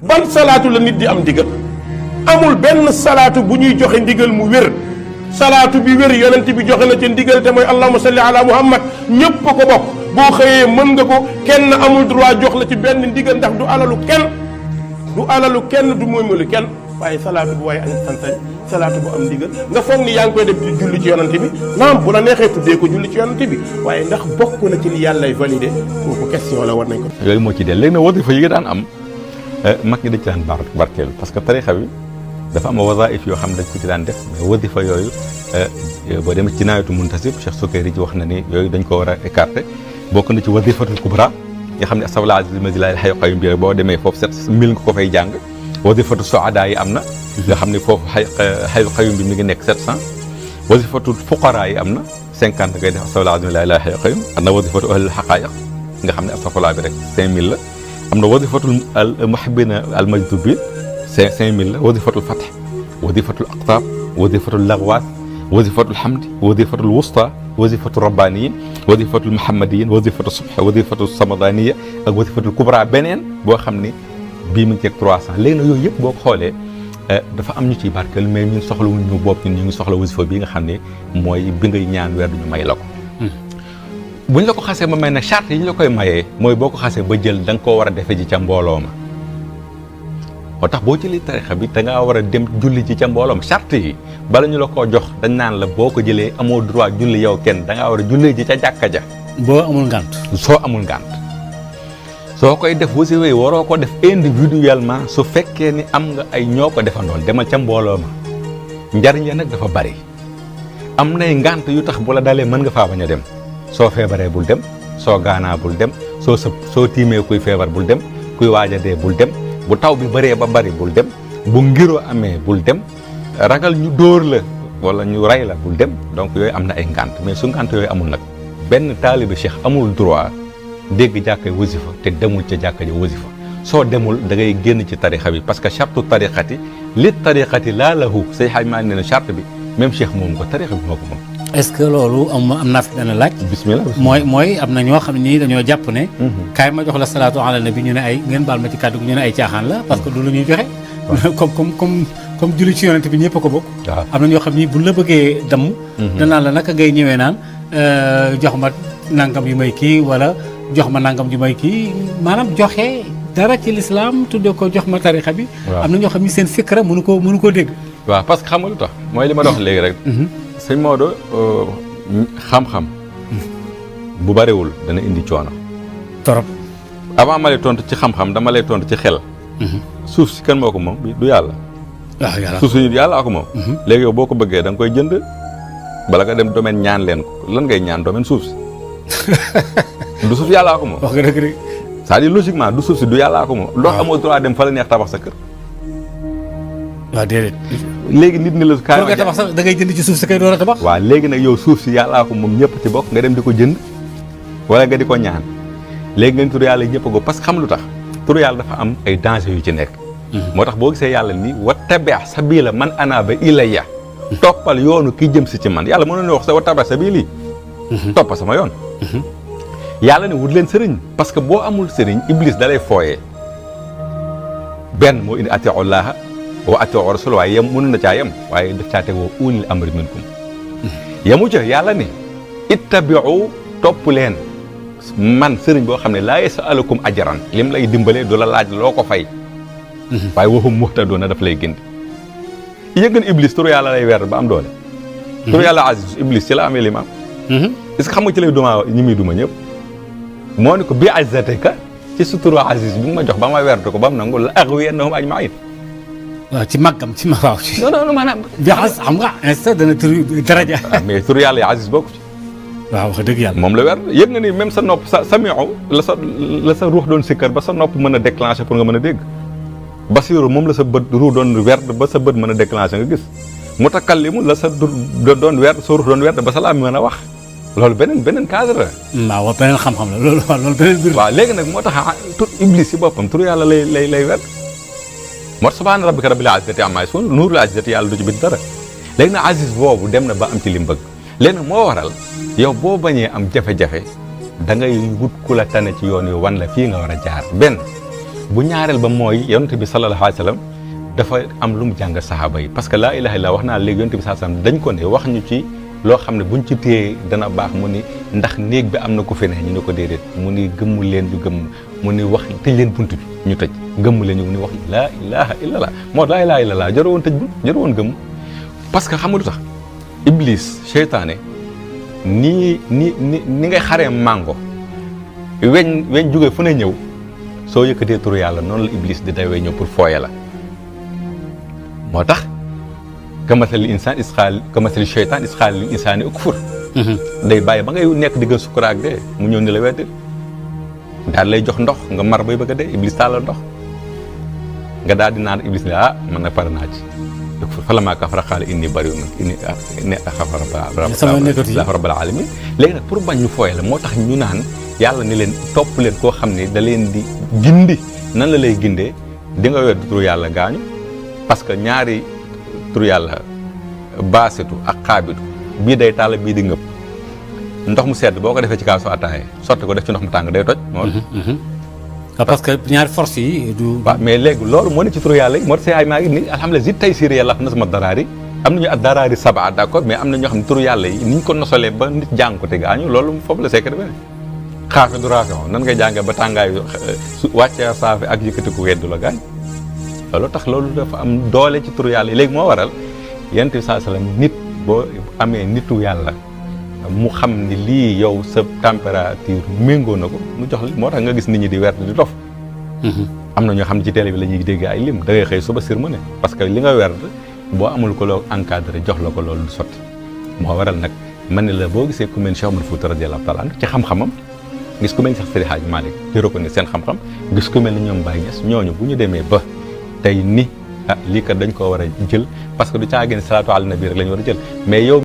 ban salaatu la nit di am ndigal amul benn salaatu bu ñuy joxe ndigal mu wér salaatu bi wér yonent bi joxe na ci ndigal te mooy allahumma salli ala muhammad ñëpp ko bokk boo xëyee mën nga ko kenn amul droit jox la ci benn ndigal ndax du alalu kenn du moomalu kenn waaye salaatu bu waaye añ santañ salaatu bu am ndigal nga foog ni yaa ngi koy def di julli ci yonent bi naam bu la neexee tuddee ko julli ci yonent bi waaye ndax bokk na ci li yàllay validé kooku question la war nañ ko yooyu moo ci dee léegi nag wasifa yi nga daan am mag ñi dañ ci daan barkeelu parce que tarixa bi dafa am wazaif yoo xam ne dañ ko ci daan def mais wasifa yooyu boo demee ci nawetu muntasib Cheikh Sukayri ci wax na ni yooyu dañ ko war a écarter bokk na ci wasifatul kubra nga xam ne astafurlah azim mazilal hayy qayyum bi boo demee foofu 7000 nga ko fay jàng wasifatu suada yi am na nga xam ne foofu hayy qayyum bi mi ngi nekk 700 wasifatu fuqara yi am na 50 ngay def astafurlah azim la ilaha hayy qayyum am na wasifatu ahlul haqaiq nga xam ne astafurlah bi rek 5000 la am na wasifatul muhibbina al majdubin 5000 la wasifatul fath wasifatul aqtab wasifatul lagwaat wasifatul hamdi wasifatul wusta wasifatul rabbaniyin wasifatul muhammadiyin wasifatul subh wasifatul samadaniya ak wasifatul kubra beneen boo xam ni bii mu ngi ceeg 300 léegi nag yooyu yëpp boo ko xoolee dafa am ñu ciy barkeel mais ñun soxlawuñ ñu bopp ñun ñu ngi soxla wasifa bii nga xam ne mooy bi ngay ñaan weer duñu may la ko buñ la ko xasee ba may nag charte yi ñu la koy mayee mooy boo ko xasee ba jël da nga koo war a defe ji ca mbooloo ma moo tax boo jëlee tarixa bi da ngaa war a dem julli ci ca mbooloom charte yi bala ñu la koo jox dañ naan la boo ko jëlee amoo droit julli yow kenn da ngaa war a julli ji ca jàkka ja boo amul ngànt soo amul ngànt soo koy def wasifa yi waroo ko def individuellement su fekkee ni am nga ay ñoo ko defandoon demal ca mbooloo ma njariñ ya nag dafa bari am nay ngànt yu tax bu la dalee mën nga faa bañ a dem soo feebaree bul dem soo gaanaa bul dem soo tiimee kuy feebar bul dem kuy waaja dee bul dem bu taw bi bëree ba bari bul dem bu ngiro amee bul dem ragal ñu dóor la wala ñu rey la bul dem donc yooyu am na ay ngànt mais su ngànt yooyu amul nag benn taalibe cheikh amul droit dégg jàkkay wasifa te demul ca jàkka ja wasifa soo demul da ngay génn ci tarixa bi parce que chartu tariqati li tariqati laa lahu say xaaj maa ne na charte bi même cheikh moom ko tarixa bi moo ko moom est-ce que loolu am naa fi benn laaj bismillah mooy am na ñoo xam ne dañoo jàpp ne kaay ma jox la salaatu ala nabi ñu ne ay ngeen baal ma ci kàddu gi ñu ne ay caaxaan la parce que du lu ñuy joxe comme julli ci yonent bi ñëpp a ko bokk am na ñoo xam ni bu la bëggee damm danaan la naka ngay ñëwee naan jox ma nangam yu may kii wala jox ma nangam yu may kii maanaam joxe dara ci lislaam tudde ko jox ma tarixa bi am na ñoo xam ni seen fikra mënu koo dégg waaw parce que xam nga lu tax mooy li ma dox léegi rek sëñ Maodo xam-xam bu bariwul dana indi coono torop avant ma lay tontu ci xam-xam dama lay tontu ci xel suuf si kan moo ko moom du yàlla waaw yàlla suuf si yàlla ko moom léegi yow boo ko bëggee da nga koy jënd bala nga dem domaine ñaan leen ko lan ngay ñaan domaine suuf si du suuf yàllaa ko moom wax nga dëgg rek c'est-à-dire logiquement du suuf si du yàllaa ko moom ndox amoo droit dem fa la neex tabax sa kër waaw déedéet léegi nit ni la kaay nga tabax sax da ngay jënd ci suuf si kay door a tabax waaw léegi nag yow suuf si yàllaa ko moom ñëpp ci bokk nga dem di ko jënd wala nga di ko ñaan léegi nga tur yàlla ñëpp a ko parce que xam lu tax tur yàlla dafa am ay danger yu ci nekk moo tax boo gisee yàlla ni wattabi' sabila man anaba ilayya toppal yoonu ki jëm si ci man yàlla mënoon wax sa wattabi' sabili toppa sama yoon yàlla ne wut leen sëriñ parce que boo amul sëriñ iblis da lay fooyee benn moo indi ati'u llaaha wa ati'u rasul waaye yem mënu na caa yem waaye daf caa teg woo ulil amri minkum yemu ca yàlla ne ittabi'u topp leen man sëriñ boo xam ne laa yas'alukum ajran lim lay dimbalee du la laaj loo ko fay waaye waxum muhtadoona daf lay gindi yëgën iblis turu yàlla lay weer ba am doole turu yàlla aziz iblis ci la amee lim am est-ce que xam nga ci lay duma ñi muy duma ñëpp moo ne ko bi izzatika ci suturu aziz bi nga ma jox ba ma weer ko ba mu nangu la aghwiyannahum ajma'in waaw ci màggam ci ma waaw ci non maanaam bi xam nga instant dana tur daraja mais turu yàlla yi aziz bokku ci waaw wax dëgg yàlla moom la weer yëg nga ni même sa nopp sa miu la sa ruux doon sikkar ba sa nopp mën a déclencher pour nga mën a dégg basiru moom la sa bët ruux doon werd ba sa bët mën a déclencher nga gis mutakallimu la sa doon werd sa ruux doon werd ba sa laa mën a wax loolu beneen cadre la waaw beneen xam-xam la loolu beneen biir waaw léegi nag moo tax tur iblis si boppam tur yàlla lay werd moo tax subhaana rabbika rabbil izzati ammaa yasifuun nuurul izzati yàlla du ci bind dara léegi nag aziz boobu dem na ba am ci li mu bëgg léegi nag moo waral yow boo bañee am jafe-jafe da ngay wut ku la tane ci yoon wi wan la fii nga war a jaar benn bu ñaareel ba mooy yonent bi sallallahu alayhi wa sallam dafa am lu mu jàngal saxaaba yi parce que laa ilaha illallah wax naa léegi yonent bi sallallahu alayhi wa sallam dañ ko ne wax ñu ci loo xam ne buñ ci téyee dana baax mu ni ndax néeg bi am na ku fi ne ñu ne ko déedéet mu ni gëmmu leen ñu gëmm mu ni wax tëj leen bunt bi ñu tëj gëmm leen ñu ni wax laa ilaha illallah moo laa ilaha illallah jarul woon tëj bunt jarul woon gëmm parce que xam nga lu tax iblis seytaane ni ngay xaree mango weñ jógee fu ne ñëw soo yëkkatee turu yàlla noonu la iblis di dawee ñëw pour fooye la moo tax kamasali insaan isxaal kamasali seytaan isxaal lil insaani ukfur day bàyyi ba ngay nekk di gën sukkuraak dee mu ñëw ni la weddi daal lay jox ndox nga mar bay bëgg a dee iblis tàllal ndox nga daal di naan iblis ne man na pare naa ci ukfur falammaa kafara qaala innii bari'un inni axaafu rabbal aalamiin léegi nag pour bañ ñu fooye la moo tax ñu naan yàlla ni leen topp leen koo xam ne da leen di gindi nan la lay gindee di nga wedd turu yàlla gaañu parce que ñaari turu yàlla baasitu ak xaabitu bii day taal bii di ngëpp ndox mu sedd boo ko defee ci kaasu ataaye sotti ko def ci ndox mu tàng day toj parce que ñaari force yi du waaw mais léegi loolu moo ne ci turu yàlla yi moo tax ay maa ngi ni alhamdulilah zid tey siir yàlla na sama daraari am nañu ak daraari saba d'accord mais am na ñoo xam ne turu yàlla yi ni ñu ko nosalee ba nit jàng ko te gaañu loolu foofu la secret bi xaafe du raafe nan ngay jàngee ba tàngaayu wàccee saafe ak yëkkati ko weddu la gaañ loolu tax loolu dafa am doole ci turu yàlla yi léegi moo waral yonent bi sallallahu alayhi wasallam nit boo amee nitu yàlla mu xam ni lii yow sa température méngoo na ko mu jox la moo tax nga gis nit ñi di werd di dof am na ñoo xam ne ci télé bi la ñuy dégg ay lim da ngay xëy suba sermone parce que li nga werd boo amul ko loo encadré jox la ko loolu du sotti moo waral nag man ne la boo gisee ku mel Cheikh Omar Fouta radiyallahu taala anhu ci xam-xamam gis ku mel ni sax Seydi Hadji Malick di reconnaître seen xam-xam gis ku mel ni ñoom Baye Niass ñooñu bu ñu demee ba tey ni lii kat dañ koo war a jël parce que du caagin salaatu ala nabi rek la ñu war a jël mais yow